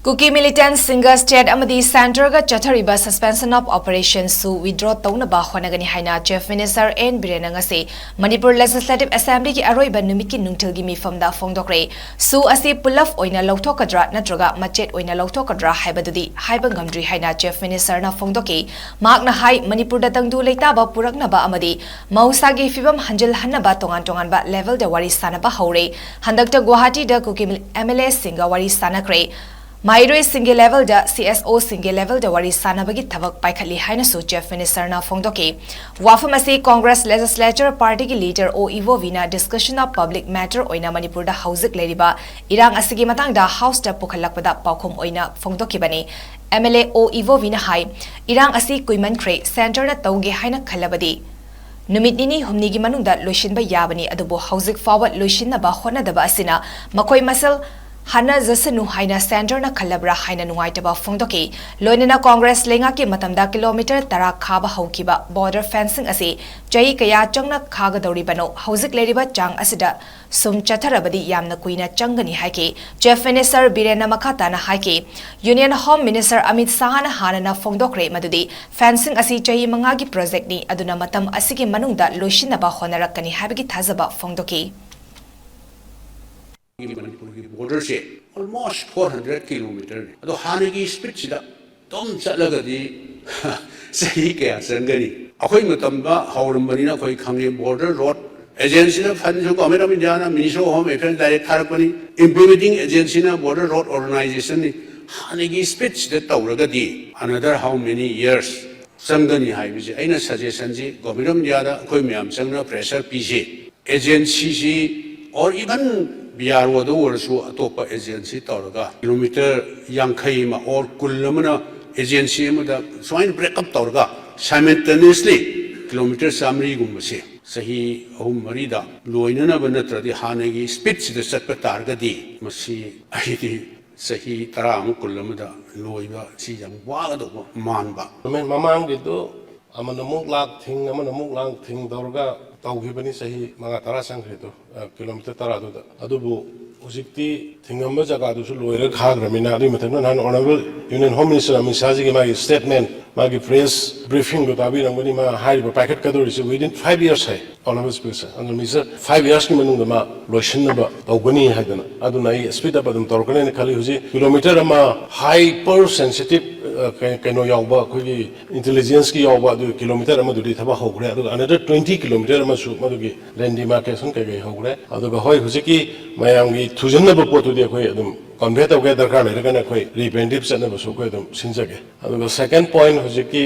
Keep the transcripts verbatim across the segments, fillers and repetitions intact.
ꯀꯨꯀꯤ ꯃꯤꯂꯤꯇꯦꯟꯠꯁꯤꯡꯒ state ꯑꯃꯗꯤ ꯁꯦꯟꯇꯔꯒ ꯆꯠꯊꯔꯤꯕ Suspension of Operation ꯁꯨ withdraw ꯇꯧꯅꯕ ꯍꯣꯠꯅꯒꯅꯤ ꯍꯥꯏꯅ Chief Minister N ꯕꯤꯔꯦꯟꯅ ꯉꯁꯤ ꯃꯅꯤꯄꯨꯔ Legislative Assembly ꯒꯤ ꯑꯔꯣꯏꯕ ꯅꯨꯃꯤꯠꯀꯤ ꯅꯨꯡꯊꯤꯜꯒꯤ ꯃꯤꯐꯝꯗ ꯐꯣꯡꯗꯣꯛꯈ꯭ꯔꯦ꯫ ꯁꯨ ꯑꯁꯤ ꯄꯨꯜꯂꯞ ꯑꯣꯏꯅ ꯂꯧꯊꯣꯛꯀꯗ꯭ꯔꯥ ꯅꯠꯇ꯭ꯔꯒ ꯃꯆꯦꯠ ꯑꯣꯏꯅ ꯂꯧꯊꯣꯛꯀꯗ꯭ꯔꯥ ꯍꯥꯏꯕꯗꯨꯗꯤ ꯍꯥꯏꯕ ꯉꯝꯗ꯭ꯔꯤ ꯍꯥꯏꯅ Chief Minister ꯅ ꯐꯣꯡꯗꯣꯛꯈꯤ꯫ ꯃꯍꯥꯛꯅ ꯍꯥꯏ, ꯃꯅꯤꯄꯨꯔꯗ ꯇꯪꯗꯨ ꯂꯩꯇꯥꯕ ꯄꯨꯔꯛꯅꯕ ꯑꯃꯗꯤ ꯃꯍꯧꯁꯥꯒꯤ ꯐꯤꯕꯝ ꯍꯟꯖꯤꯜꯍꯟꯅꯕ ꯇꯣꯉꯥꯟ ꯇꯣꯉꯥꯟꯕ level ꯗ ꯋꯥꯔꯤ ꯁꯥꯅꯕ ꯍꯧꯔꯦ꯫ ꯍꯟꯗꯛꯇ ꯒꯨꯋꯥꯍꯥꯇꯤꯗ ꯀꯨꯀꯤ M L A ꯁꯤꯡꯒ ꯋꯥꯔꯤ ꯁꯥꯅꯈ꯭ꯔꯦ꯫ ꯃꯍꯩꯔꯣꯏꯁꯤꯡꯒꯤ level ꯗ, C S O ꯁꯤꯡꯒꯤ level ꯗ ꯋꯥꯔꯤ ꯁꯥꯅꯕꯒꯤ ꯊꯕꯛ ꯄꯥꯏꯈꯠꯂꯤ ꯍꯥꯏꯅꯁꯨ Chief Minister ꯅ ꯐꯣꯡꯗꯣꯛꯈꯤ꯫ ꯋꯥꯐꯝ ꯑꯁꯤ Congress Legislature Party ꯒꯤ leader ꯑꯣ ꯏꯕꯣꯕꯤꯅ Discussion of Public Matter ꯑꯣꯏꯅ ꯃꯅꯤꯄꯨꯔꯗ ꯍꯧꯖꯤꯛ ꯂꯩꯔꯤꯕ ꯏꯔꯥꯡ ꯑꯁꯤꯒꯤ ꯃꯇꯥꯡꯗ House ꯇ ꯄꯨꯈꯠꯂꯛꯄꯗ ꯄꯥꯎꯈꯨꯝ ꯑꯣꯏꯅ ꯐꯣꯡꯗꯣꯛꯈꯤꯕꯅꯤ꯫ M L A ꯑꯣ ꯏꯕꯣꯕꯤꯅ ꯍꯥꯏ, ꯏꯔꯥꯡ ꯑꯁꯤ ꯀꯨꯏꯃꯟꯈ꯭ꯔꯦ, ꯁꯦꯟꯇꯔꯅ ꯇꯧꯒꯦ ꯍꯥꯏꯅ ꯈꯜꯂꯕꯗꯤ ꯅꯨꯃꯤꯠ ꯅꯤꯅꯤ ꯍꯨꯝꯅꯤꯒꯤ ꯃꯅꯨꯡꯗ ꯂꯣꯏꯁꯤꯟꯕ ꯌꯥꯕꯅꯤ, ꯑꯗꯨꯕꯨ ꯍꯧꯖꯤꯛ ꯐꯥꯎꯕ ꯂꯣꯏꯁꯤꯟꯅꯕ ꯍꯣꯠꯅꯗꯕ ꯑꯁꯤꯅ ꯃꯈꯣꯏ ꯃꯁꯦꯜ ꯍꯥꯠꯅꯖꯁꯅꯨ ꯍꯥꯏꯅ ꯁꯦꯟꯇꯔꯅ ꯈꯜꯂꯕ꯭ꯔꯥ ꯍꯥꯏꯅ ꯅꯨꯡꯉꯥꯏꯇꯕ ꯐꯣꯡꯗꯣꯛꯈꯤ꯫ ꯂꯣꯏꯅꯅ Congress ꯂꯩꯉꯥꯛꯀꯤ ꯃꯇꯝꯗ kilometre ꯇꯔꯥ ꯈꯥꯕ ꯍꯧꯈꯤꯕ border fencing ꯑꯁꯤ ꯆꯍꯤ ꯀꯌꯥ ꯆꯪꯅ ꯈꯥꯒꯗꯧꯔꯤꯕꯅꯣ? ꯍꯧꯖꯤꯛ ꯂꯩꯔꯤꯕ ꯆꯥꯡ ꯑꯁꯤꯗ ꯁꯨꯝ ꯆꯠꯊꯔꯕꯗꯤ ꯌꯥꯝꯅ ꯀꯨꯏꯅ ꯆꯪꯒꯅꯤ ꯍꯥꯏꯈꯤ꯫ Chief Minister ꯕꯤꯔꯦꯟꯅ ꯃꯈꯥ ꯇꯥꯅ ꯍꯥꯏꯈꯤ, Union Home Minister ꯑꯃꯤꯠ ꯁꯥꯍꯅ ꯍꯥꯟꯅꯅ ꯐꯣꯡꯗꯣꯛꯈ꯭ꯔꯦ ꯃꯗꯨꯗꯤ fencing ꯑꯁꯤ ꯆꯍꯤ ꯃꯉꯥꯒꯤ project ꯅꯤ, ꯑꯗꯨꯅ ꯃꯇꯝ ꯑꯁꯤꯒꯤ ꯃꯅꯨꯡꯗ ꯂꯣꯏꯁꯤꯟꯅꯕ ꯍꯣꯠꯅꯔꯛꯀꯅꯤ ꯍꯥꯏꯕꯒꯤ ꯊꯥꯖꯕ ꯐꯣꯡꯗꯣꯛꯈꯤ꯫ ꯃꯅꯤꯄꯨꯔꯒꯤ border ꯁꯦ almost four hundred kilometre ꯅꯤ꯫ ꯑꯗꯣ ꯍꯥꯟꯅꯒꯤ speed ꯁꯤꯗ ꯑꯗꯨꯝ ꯆꯠꯂꯒꯗꯤ ꯆꯍꯤ ꯀꯌꯥ ꯆꯪꯒꯅꯤ? ꯑꯩꯈꯣꯏ ꯃꯇꯝꯗ ꯍꯧꯔꯝꯕꯅꯤꯅ ꯑꯩꯈꯣꯏ ꯈꯪꯉꯦ꯫ Border Road Agency ꯅ fund ꯁꯨ Government of India ꯅ Ministry of Home Affairs direct ꯊꯥꯔꯛꯄꯅꯤ꯫ Implementing agency ꯅ Border Road Organisation ꯅꯤ꯫ ꯍꯥꯟꯅꯒꯤ speed ꯁꯤꯗ ꯇꯧꯔꯒꯗꯤ another how many years ꯆꯪꯒꯅꯤ ꯍꯥꯏꯕꯁꯦ ꯑꯩꯅ suggestion ꯁꯤ Government of India ꯗ ꯑꯩꯈꯣꯏ ꯃꯌꯥꯝ ꯆꯪꯅ pressure ꯄꯤꯁꯦ꯫ Agency ꯁꯤ or even B R O ꯗ ꯑꯣꯏꯔꯁꯨ ꯑꯇꯣꯞꯄ agency ꯇꯧꯔꯒ kilometre ꯌꯥꯡꯈꯩ ꯑꯃ or ꯀꯨꯟ ꯑꯃꯅ agency ꯑꯃꯗ ꯁꯨꯃꯥꯏꯅ break up ꯇꯧꯔꯒ simultaneously kilometre ꯆꯥꯃꯔꯤꯒꯨꯝꯕꯁꯦ ꯆꯍꯤ ꯑꯍꯨꯝ ꯃꯔꯤꯗ ꯂꯣꯏꯅꯅꯕ ꯅꯠꯇ꯭ꯔꯗꯤ ꯍꯥꯟꯅꯒꯤ speed ꯁꯤꯗ ꯆꯠꯄ ꯇꯥꯔꯒꯗꯤ ꯃꯁꯤ ꯑꯩꯗꯤ ꯆꯍꯤ ꯇꯔꯥ ꯑꯃ ꯀꯨꯟ ꯑꯃꯗ ꯂꯣꯏꯕ ꯁꯤ ꯌꯥꯝ ꯋꯥꯒꯗꯧꯕ ꯃꯥꯟꯕ꯫ ꯃꯃꯥꯡꯒꯤꯗꯨ ꯑꯃꯅ ꯑꯃꯨꯛ ꯂꯥꯛ ꯊꯤꯡ, ꯑꯃꯅ ꯑꯃꯨꯛ ꯂꯥꯛ ꯊꯤꯡ ꯇꯧꯔꯒ ꯇꯧꯈꯤꯕꯅꯤ, ꯆꯍꯤ ꯃꯉꯥ ꯇꯔꯥ ꯆꯪꯈ꯭ꯔꯦꯗꯣ, ꯑ, kilometre ꯇꯔꯥꯗꯨꯗ꯫ ꯑꯗꯨꯕꯨ ꯍꯧꯖꯤꯛꯇꯤ ꯊꯤꯡꯉꯝꯕ ꯖꯒꯥꯗꯨꯁꯨ ꯂꯣꯏꯔ ꯈꯥꯈ꯭ꯔꯕꯅꯤꯅ, ꯑꯗꯨꯒꯤ ꯃꯊꯛꯇ ꯅꯍꯥꯟ Honourable Union Home Minister Amit ꯁꯥꯍꯖꯤꯒꯤ ꯃꯥꯒꯤ statement, ꯃꯥꯒꯤ press briefingꯗꯣ ꯇꯥꯕꯤꯔꯝꯒꯅꯤ꯫ ꯃꯥ ꯍꯥꯏꯔꯤꯕ ꯄꯥꯏꯈꯠꯀꯗꯧꯔꯤꯁꯦ within five years ꯍꯥꯏ꯫ Honourable Speaker, ꯑꯗꯨꯅ Minister five yearsꯀꯤ ꯃꯅꯨꯡꯗ ꯃꯥ ꯂꯣꯏꯁꯤꯟꯅꯕ ꯇꯧꯒꯅꯤ ꯍꯥꯏꯗꯅ, ꯑꯗꯨꯅ ꯑꯩ speed up ꯑꯗꯨꯝ ꯇꯧꯔꯛꯀꯅꯦꯅ ꯈꯜꯂꯤ꯫ ꯍꯧꯖꯤꯛ kilometre ꯑꯃ hyper sensitive, ꯑ, ꯀꯩ-, ꯀꯩꯅꯣ ꯌꯥꯎꯕ, ꯑꯩꯈꯣꯏꯒꯤ intelligenceꯀꯤ ꯌꯥꯎꯕ ꯑꯗꯨ kilometre ꯑꯃꯗꯨꯗꯤ ꯊꯕꯛ ꯍꯧꯈ꯭ꯔꯦ, ꯑꯗꯨꯒ another twenty kilometre ꯑꯃꯁꯨ ꯃꯗꯨꯒꯤ land demarcation ꯀꯩꯀꯩ ꯍꯧꯈ꯭ꯔꯦ꯫ ꯑꯗꯨꯒ ꯍꯣꯏ, ꯍꯧꯖꯤꯛꯀꯤ ꯃꯌꯥꯝꯒꯤ ꯊꯨꯖꯟꯅꯕ ꯄꯣꯠꯇꯨꯗꯤ ꯑꯩꯈꯣꯏ ꯑꯗꯨꯝ convey ꯇꯧꯒꯦ, ꯗꯔꯀꯥꯔ ꯂꯩꯔꯒꯅ ꯑꯩꯈꯣꯏ representative ꯆꯠꯅꯕꯁꯨ ꯑꯩꯈꯣꯏ ꯑꯗꯨꯝ ꯁꯤꯟꯖꯒꯦ꯫ ꯑꯗꯨꯒ second point, ꯍꯧꯖꯤꯛꯀꯤ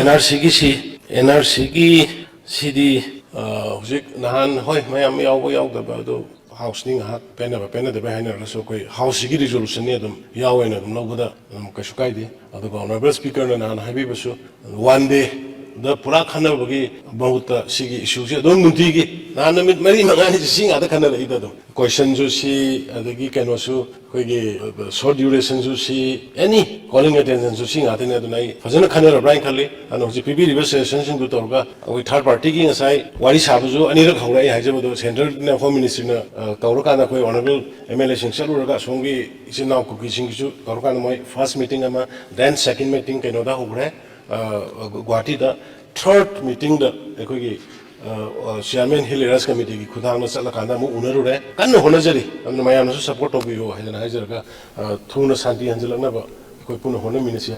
NRCꯒꯤ ꯁꯤ, NRCꯒꯤ ꯁꯤꯗꯤ, ꯑ, ꯍꯧꯖꯤꯛ ꯅꯍꯥꯟ, ꯍꯣꯏ, ꯃꯌꯥꯝ ꯌꯥꯎꯕ ꯌꯥꯎꯗꯕ ꯑꯗꯨ Houseꯅꯤ, ꯉꯥꯏꯍꯥꯛ ꯄꯦꯟꯅꯕ ꯄꯦꯟꯅꯗꯕ ꯍꯥꯏꯅꯔꯒꯁꯨ ꯑꯩꯈꯣꯏ Houseꯁꯤꯒꯤ resolutionꯅꯤ, ꯑꯗꯨꯝ ꯌꯥꯎꯋꯦꯅ ꯑꯗꯨꯝ ꯂꯧꯕꯗ ꯑꯗꯨꯝ ꯀꯩꯁꯨ ꯀꯥꯏꯗꯦ꯫ ꯑꯗꯨꯒ Honourable Speakerꯅ ꯅꯍꯥꯟ ꯍꯥꯏꯕꯤꯕꯁꯨ, one dayꯗ ꯄꯨꯔꯥ ꯈꯟꯅꯕꯒꯤ ꯃꯍꯨꯠꯇ ꯁꯤꯒꯤ issueꯁꯤ ꯑꯗꯨꯝ ꯅꯨꯡꯇꯤꯒꯤ ꯅꯍꯥꯟ ꯅꯨꯃꯤꯠ ꯃꯔꯤ ꯃꯉꯥꯅꯤꯁꯤ ꯁꯤ ꯉꯥꯛꯇ ꯈꯟꯅꯔꯛꯏꯗ ꯑꯗꯨꯝ꯫ Questionꯁꯨ ꯁꯤ, ꯑꯗꯒꯤ ꯀꯩꯅꯣꯁꯨ, ꯑꯩꯈꯣꯏꯒꯤ, ꯑ, short durationꯁꯨ ꯁꯤ, any calling attentionꯁꯨ ꯁꯤ ꯉꯥꯛꯇꯅꯤ꯫ ꯑꯗꯨꯅ ꯑꯩ ꯐꯖꯅ ꯈꯟꯅꯔꯕ꯭ꯔꯥ ꯍꯥꯏꯅ ꯈꯜꯂꯤ꯫ ꯑꯗꯨꯅ ꯍꯧꯖꯤꯛ ꯄꯤꯕꯤꯔꯤꯕ suggestionꯁꯤꯡꯗꯨ ꯇꯧꯔꯒ ꯑꯩꯈꯣꯏ third partyꯒꯤ ꯉꯁꯥꯏ ꯋꯥꯔꯤ ꯁꯥꯕꯁꯨ ꯑꯅꯤꯔꯛ ꯍꯧꯔꯦ꯫ ꯑꯩ ꯍꯥꯏꯖꯕꯗꯣ Centreꯅ, Home Ministryꯅ, ꯑ, ꯇꯧꯔꯀꯥꯟꯗ ꯑꯩꯈꯣꯏ Honourable MLAꯁꯤꯡ ꯆꯠꯂꯨꯔꯒ ꯑꯁꯣꯝꯒꯤ ꯏꯆꯤꯟ ꯏꯅꯥꯎ ꯀꯨꯀꯤꯁꯤꯡꯒꯤꯁꯨ ꯇꯧꯔꯀꯥꯟꯗ ꯃꯣꯏ first meeting ꯑꯃ, then second meeting ꯀꯩꯅꯣꯗ ꯍꯧꯈ꯭ꯔꯦ, ꯑ, ꯒꯨꯋꯥꯍꯥꯇꯤꯗ꯫ Third meetingꯗ ꯑꯩꯈꯣꯏꯒꯤ, ꯑ, ꯑ, Chairman Hill Areas Committeeꯒꯤ ꯈꯨꯊꯥꯡꯗ ꯆꯠꯂꯀꯥꯟꯗ ꯑꯃꯨꯛ ꯎꯅꯔꯨꯔꯦ꯫ ꯀꯟꯅ ꯍꯣꯠꯅꯖꯔꯤ꯫ ꯑꯗꯨꯅ ꯃꯌꯥꯝꯅꯁꯨ support ꯇꯧꯕꯤꯌꯨ ꯍꯥꯏꯗꯅ ꯍꯥꯏꯖꯔꯒ, ꯑ, ꯊꯨꯅ ꯁꯥꯟꯇꯤ ꯍꯟꯖꯤꯜꯂꯛꯅꯕ ꯑꯩꯈꯣꯏ ꯄꯨꯟꯅ ꯍꯣꯠꯅꯃꯤꯟꯅꯁꯤ꯫